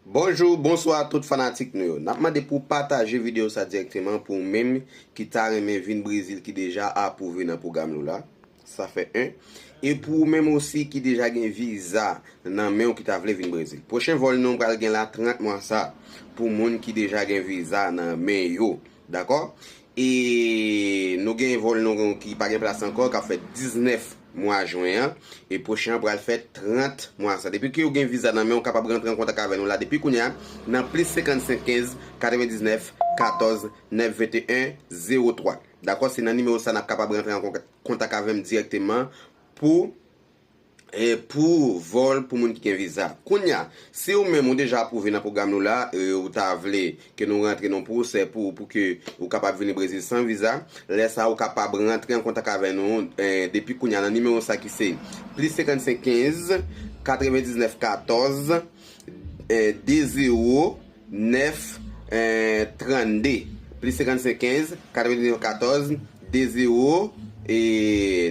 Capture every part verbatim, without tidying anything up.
Bonjou, bonswa tout fanatik nou yo. N ap mande pou w pataje videyo sa dirèkteman pou ou menm ki ta renmen vin Brezil, ki deja apwouve nan pwogram nou la. Sa fè en. E pou ou menm osi ki deja gen viza nan men w ki ta vle vin Brezil. Pwochen vòl nou pral gen la trant mwa sa pou moun ki deja gen viza nan men yo. Dakò? E nou gen vòl nou ki pa gen plas ankò, k ap fè diznèf mwa jen an. E pwochen an pral fè trant mwa sa. Depi ke w gen viza nan men w, ou kapab rantre an kontak avè nou la depi kounye a nan plis senkannsenk kenz katrevendiznèf katòz nèf venteyen zewo twa. Dakò? Se nan nimewo sa n ap kapab rantre an kontak, kontak avè m dirèkteman pou e pou vòl pou moun ki gen viza. Kounye a, si ou menm ou deja apwouve nan pwogram nou la, e ou ta vle ke nou rantre nan pwosè pou, pou ke ou kapab vini Brezil san viza, lè sa a ou kapab rantre an kontak avè nou, e, depi kounye a nan nimewo sa ki se plis senkannsenk kenz katrevendiznèf katòz e de zewo nèf trannde. Plis senkannsenk kenz katrevendiznèf katòz de zewo e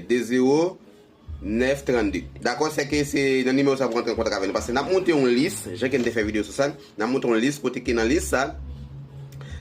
de zewo nèf trannde. Dakò, sèke se nan nimewo sa pou rantre an kontak avè nou. Paske n ap monte yon lis, jan ke n te fè videyo sou sa, n ap monte yon lis kote ke nan lis sa,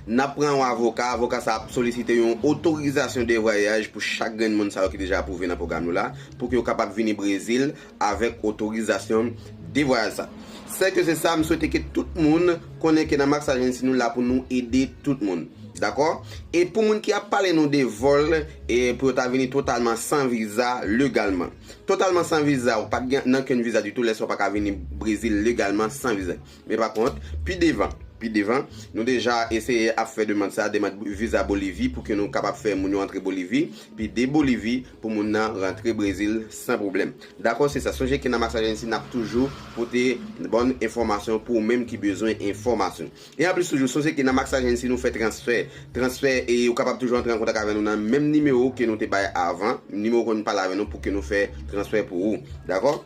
n ap pran yon avoka. Avoka sa ap solisite yon otorizasyon de vwayaj pou chak grenn moun sa yo ki deja apwouve nan pwogram nou la, pou ke yo kapab vini Brezil avèk otorizasyon de vwayaj sa. Sèke se sa, m swete ke tout moun konnen ke nan Max Agency nou la pou nou ede tout moun. Dakò? E pou moun ki ap pale nou de vòl, e pou yo ta vini totalman san viza legalman. Totalman san viza, ou pa t gen nan kenn viza ditou, lè sa ou pa ka vini Brezil legalman san viza. Men pa kont, pi devan, pi devan, nou deja eseye ap fè demann sa, demann viza Bolivi, pou ke nou kapab fè moun yo antre Bolivi, pi de Bolivi pou moun nan rantre Brezil san pwoblèm. Dakò, se sa. Sonje ke nan Max Agency, n ap toujou pote bòn enfòmasyon pou ou menm ki bezwen enfòmasyon. E anplis toujou, sonje ke nan Max Agency, nou fè transfè. Transfè, e ou kapab toujou antre an kontak avè nou nan menm nimewo ke nou te bay avan, nimewo ke nou pale avè nou pou ke nou fè transfè pou ou. Dakò?